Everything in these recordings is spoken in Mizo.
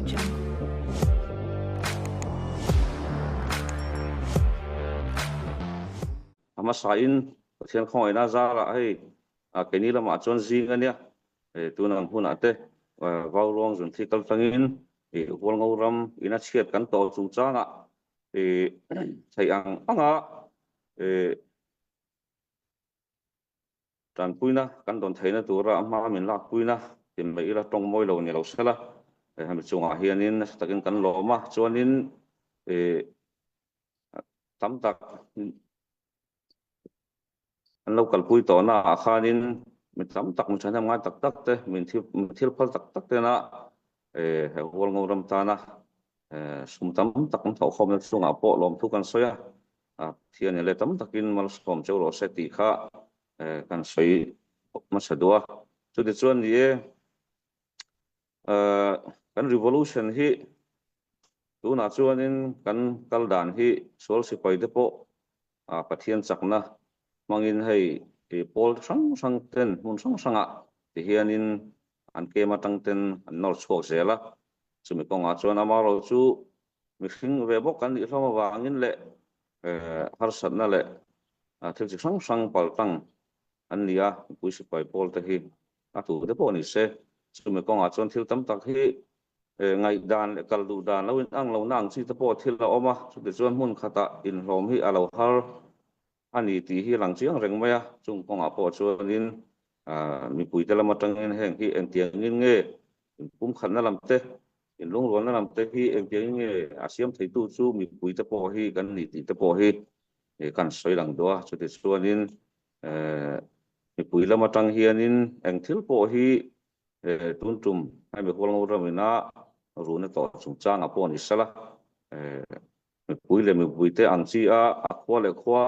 Jungle. A hmasain Pathian khawngaihna zarah hei keini lamah chuan zing a nia, tun ang hunah te Vauruang zunthi kal tlangin Hualngo ram ina chhiat kan tawh chungchangah theih ang anga Tanpuina kan dawn theihna tura a hma min lakpuina ti mai ila tawng mawi lo ni lo sela, hemi chungah hianin nasa takin kan lawm a, chuanin tam tak an lo kalpui tawhna ah khanin mi tam tak mi thahnem ngai tak tak te, min thil phal tak tak tena he Hualngo ram tana sum tam tak an thawhkhawmna chungah pawh lawmthu kan sawi a. Pathian in leh tam takin malsawm cheu rawh se tih kha kan sawi hmasa duh a. Chutichuan ni e, kan revolution hi tunah chuanin kan kal dan hi sual sipai te pawh Pathian chakna hmangin hei pawl hrang hrang ten hmun hrang hrangah tihianin an kem atang ten an nawr chhuak zel a. Chumi kawngah chuan amaherawhchu Mihring ve bawk kan nih hlawm avangin leh harsatna leh thil chi hrang hrang paltlang an ni a, mipui sipai pawl te hi a tu te pawh ni se. Chumi kawngah chuan thil tam tak hi ngaihdan leh kal duh dan lo inang lo na ang chi te pawh thil a awm a, chutichuan hmun khatah inhlawm hi a lo har a ni tih hi a lang chiang reng mai a, chung kawngah pawh chuanin mipuite lam atangin heng hi engtiangin nge inpumkhatna lam te, inlungrualna lam te hi engtiangin nge a siam theitu chu mipuite pawh hi kan ni tih te pawh hi kan sawi lang duh a, chutichuanin mipui lam atang hianin eng thil pawh hi tun tum hemi Hualngo ramina runa tawh chungchangah pawh ni sela. Mipui leh mipuite ang chi a, a khua leh khua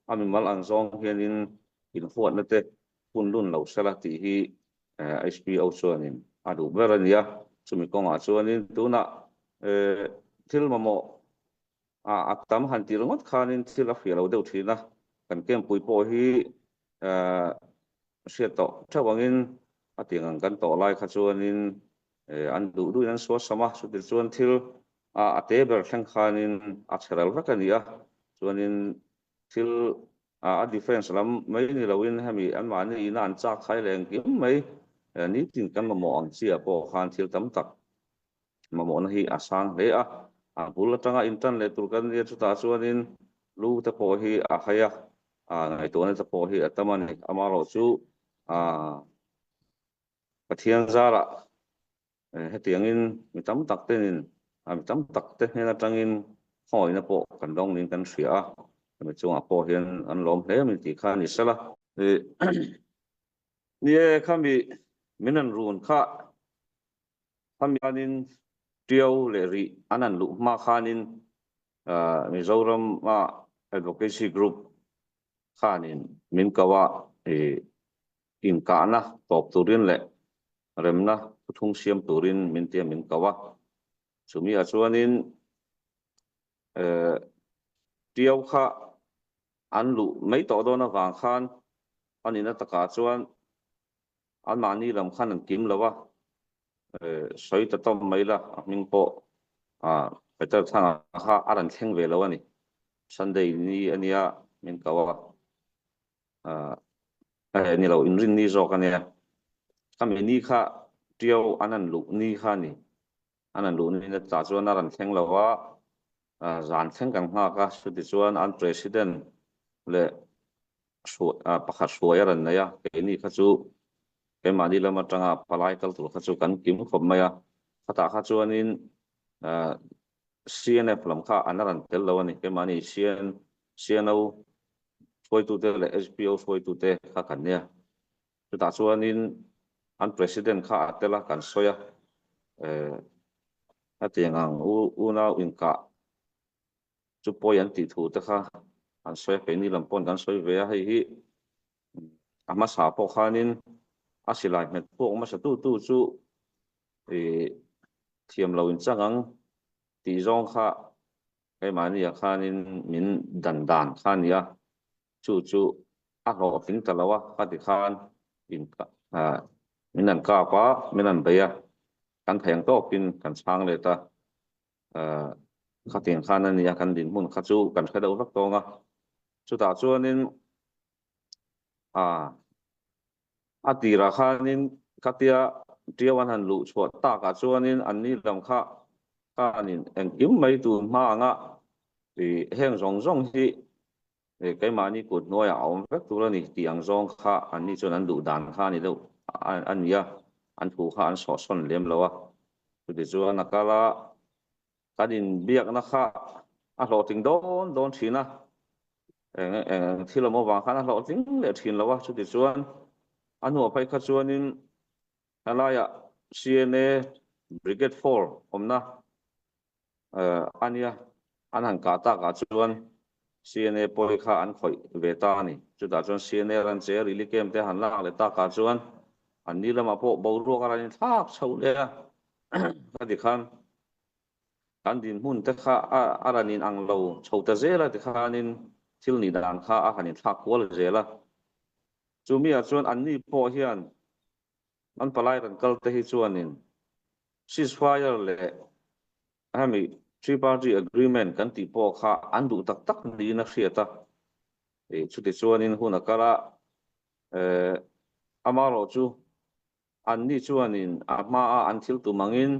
a mimal ang zawng hianin inhuatna te hun lun lo sela tih hi HPO chuanin a duh ber a ni a. Chumi kawngah chuanin tunah thil mamawh a tam han tih ringawt khanin thil a fiah lo deuh thin a, kan campui pawh hi hriat tawh theuh angin a tiang ang kan tawh lai kha chuanin an duh duhin an suasam a, chuti chuan thil a te ber thleng khanin a chhe ral vek a ni a, chuanin thil a defence lam mai ni loin hemi anmahni ina an chak khai leh engkim mai nitin kan mamawh ang chiah pawh khan thil tam tak mamawhna hi a sang hle a, a bul atanga intan leh tur kan nia chutah chuanin lu te pawh hi a hai a, ngaihtuahna te pawh hi a tam a ni, amaherawhchu Pathian zarah hetiangin mi tam tak tenin mi tam tak te hnen atangin khawngawihna pawh kan dawng niin kan hria a, hemi chungah pawh hian an lawm hle min tih kha a ni sela. Ni e, khami min an run kha khami khanin Tiau leh Rih an an luh hma khanin Mizoram-a Advocacy Group khanin min ko a, inkahna tawp turin leh remna thuthung siam turin min tia min ko a. Chumi ah chuanin Tiau kha an luh mai tawh dawn avang khan a nihna takah chuan anmahni lam khan an kim lo a, sawi ta tawp mai la, a hming pawh Peter Thanga kha a rawn thleng ve lo a ni. Sunday ni a nia min ko a. Ni lo, inrin ni zawk a nia. Khami ni kha Tiau an an luh ni kha a ni. An an luh ni na tah chuan a rawn thleng lo a, zan thleng kan nghak a, chutichuan an President leh pakhat hruai a rawn nei a, keini kha chu keimahni lam atanga palai kal tur kha chu kan kim khawp mai a. Khatah kha chuanin CNF lam kha an rawn tel lo a ni. Keimahni CNO hruaitute leh HPO hruaitute kha kan nia. Chutah chuanin an President kha a tel a, kan sawi a, hetiang ang unau inkah chu pawi an tih thu te kha an sawi a, keini lam paw'n kan sawi ve a, hei hi a hmasa pawh khanin a silai nghet pawh hmasa tu tu chu thiam lo inchang ang tih zawng kha Keimahniah khanin min dan dan kha a ni a, chu chu a hlawhtling ta lo a, ka ti khan min an kap a, min an bei a. Kan thei ang tawkin kan chhang let a, khatiang khan a nia kan dinhmun kha chu kan hre deuh vek tawng a. Chutah chuanin a tirah khanin khatia Tiau an han luh chhuah takah chuanin anni lam kha khanin engkim mai tun hma anga heng zawng zawng hi Keimahni kut hnuaiah a awm vek tur a ni tih ang zawng kha anni chuan an duh dan kha a ni deuh a ni a, an thu kha an sawhsawn lem lo a. Chutichuan a kal a, kan inbiakna kha a hlawhtling dawn dawn thin a, eng eng thil awm avang khan a hlawhtling leh thin lo a. Chutichuan a hnuah phei kha chuanin helaiah CNA Brigade 4 awmna A nia, an han kah takah chuan CNA pawi kha an khawih ve ta a ni. Chutah chuan CNA ran che rili kem te han lak leh takah chuan an ni lamah pawh boruak a rawn inthlak chho leh a. Khati khan kan dinhmun te kha a rawn in ang lo chho ta zel a tikhanin thil nih dan kha a han inthlak kual zel a. Chumiah chuan anni pawh hian An palai rawn kal te hi chuanin ceasefire leh hemi three party agreement kan tih pawh kha an duh tak tak niin a hriat a. Chuti chuanin hun a kal a, amaherawh chu anni chuanin a hmaa an thil tum angin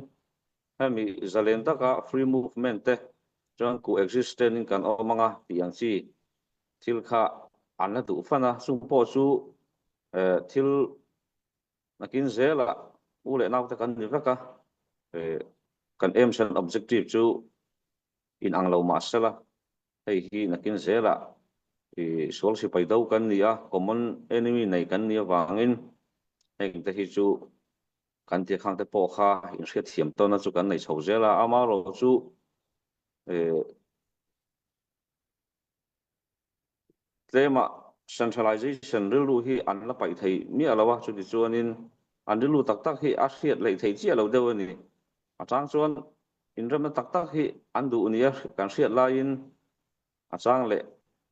hemi zalen taka free movement te chuan coexistence in kan awm anga tih ang chi thil kha an la duh fan a, chung pawh chu Thil nakin zelah u leh naute kan ni vek a, kan aims and objective chu inang lo mah sela, hei hi nakin zelah sual sipai do kan ni a, common enemy nei kan nih avangin hengte hi chu kan tih khangte pawh kha inhriatthiam tawnna chu kan nei chho zel a, amaherawhchu Tlema centralization rilru hi an la paih thei miah lo a, chuti chuanin an rilru tak tak hi a hriat hleih thei chiah lo deuh a ni. A chang chuan inremna tak tak hi an duh nia kan hriat laiin a chang leh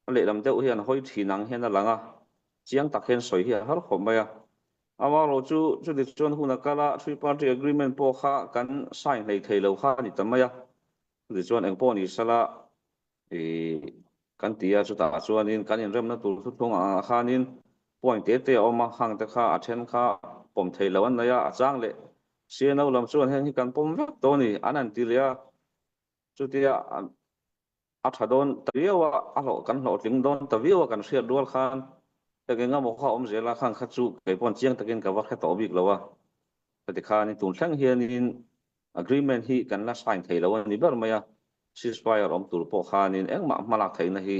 a lehlam deuh hi an hawi thin ang hian a lang a, chiang tak hian sawi hi a har khawp mai a. Amaherawh chu chuti chuan hun a kal a, three party agreement pawh kha kan sign hlei thei lo kha a ni ta mai a, chuti chuan engpawh ni sela Ih, kan ti a, chutah chuanin kan inremna tur thuthlung angah khanin point te te a awm a, hang te kha a then kha pawm thei lo an nei a, a chang leh CNO lam chuan heng hi kan pawm vek tawh a ni, an han ti leh a, chutia a tha dawn ta viau a, a hlawh kan hlawhtling dawn ta viau a kan hriat rual khan eng eng emaw kha a awm zel a, khang kha chu kei paw'n chiang takin ka va hre tawh bik lo a, heti khanin tun thleng hianin Agreement hi kan la sign thei lo a ni ber mai a, ceasefire awm tur pawh khanin engmah hmalak theihna hi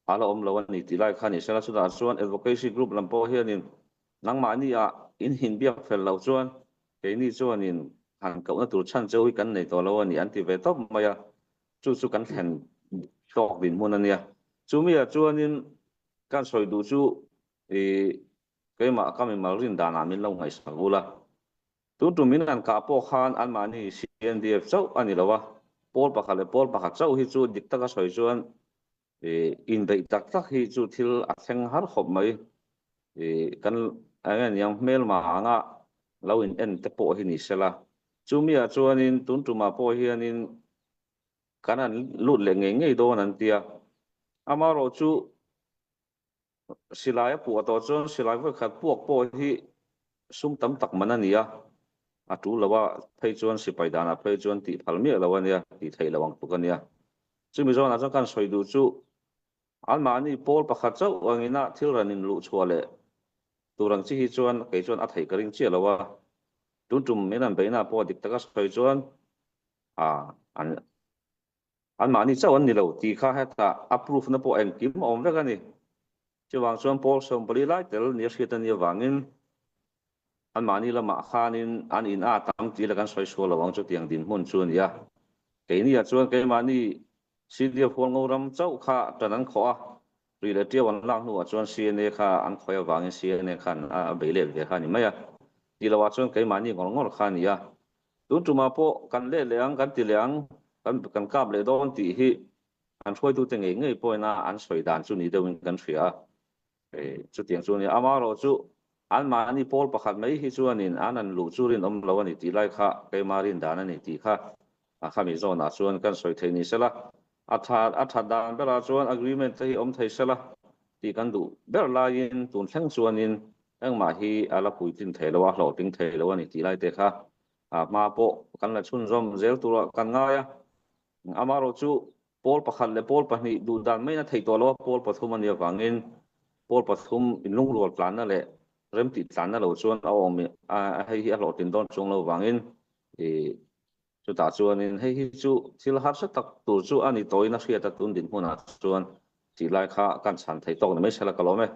a la awm lo a ni tih lai kha ni sela, chutah chuan Advocacy Group lam pawh hianin nangmahni ah in hinbiak fel loh chuan keini chuanin han kohna tur chhan cheu hi kan nei tawh lo a ni an ti ve tawp mai a, chu chu kan thlen tawk dinhmun a nia. Chumi ah chuanin kan sawi duh chu ih keimah ka mimal rin danah min lo ngaihsak ula. Tun tum in an kah pawh khan anmahni CNDF chauh a ni lo a, pawl pakhat leh pawl pakhat chauh hi chu dik taka sawi chuan inbeih tak tak hi chu thil a thleng har khawp mai. Kan eng nge niang hmelma anga lo in en te pawh hi ni sela. Chumi ah chuanin tun tumah pawh hianin kan han lut leh ngei ngei dawn an tia. Amaherawh chu Silai a puah tawh chuan silai vawi khat puak pawh hi sum tam tak man a ni a, a tul lo a, phei chuan sipai danah phei chuan tih phal miah lo a nia, tih theih loh ang tluk a nia. Chumi zawnah chuan kan sawi duh chu anmahni pawl pakhat chauh angina thil rawn inluh chhuah leh tur ang chi hi chuan kei chuan a theih ka ring chiah lo a, tun tum min an beihna pawh dik taka sawi chuan a an Anmahni chauh an ni lo tih kha hetah a proof na pawh engkim a awm vek a ni. Chuvang chuan Paul 14 lai tel nia hriat a nih avangin anmahni lamah khanin an in a tam tih la kan sawi sual lo ang chutiang dinhmun chu a ni a. Keiniah chuan keimahni CDF Hualngo ram chauh kha tan an khawh a, ri leh tiau an lak hnuah chuan CNA kha an khawih avangin CNA khan a bei let ve kha a ni mai a. Tih loah chuan keimahni ngawr ngawr kha a ni a. Tun tumah pawh kan let leh ang, kan ti leh ang, kan kan kap leh dawn tih hi an hruaitute ngei ngei pawhin a an sawi dan chu ni deuhin kan hria a. Chutiang chu a ni. Amaherawh chu Anmahni pawl pakhat mai hi chuanin an an luh chu rinawm lo a ni tih lai kha keima rin dan a ni tih kha a khami zawnah chuan kan sawi thei ni sela. A tha a that dan berah chuan agreement te hi awm thei sela tih kan duh ber laiin tun thleng chuanin engmah hi a la puitlin thei lo a, hlawhtling thei lo a ni tih lai te kha a hma pawh kan la chhunzawm zel turah kan ngai a. Amaherawhchu pawl pakhat leh pawl pahnih duh dan maiin a theih tawh lo a, pawl pathum a nih avangin pawl pathum inlungrual tlanna leh remtih tlanna lo chuan a awm a, hei hi a hlawhtlin dawn chuang lo vangin ih chutah chuanin hei hi chu thil harsa tak tur chu a ni tawhin a hriat a, tun dinhmunah chuan tih lai kha kan chhan thei tawk ni mai se la ka lawm e.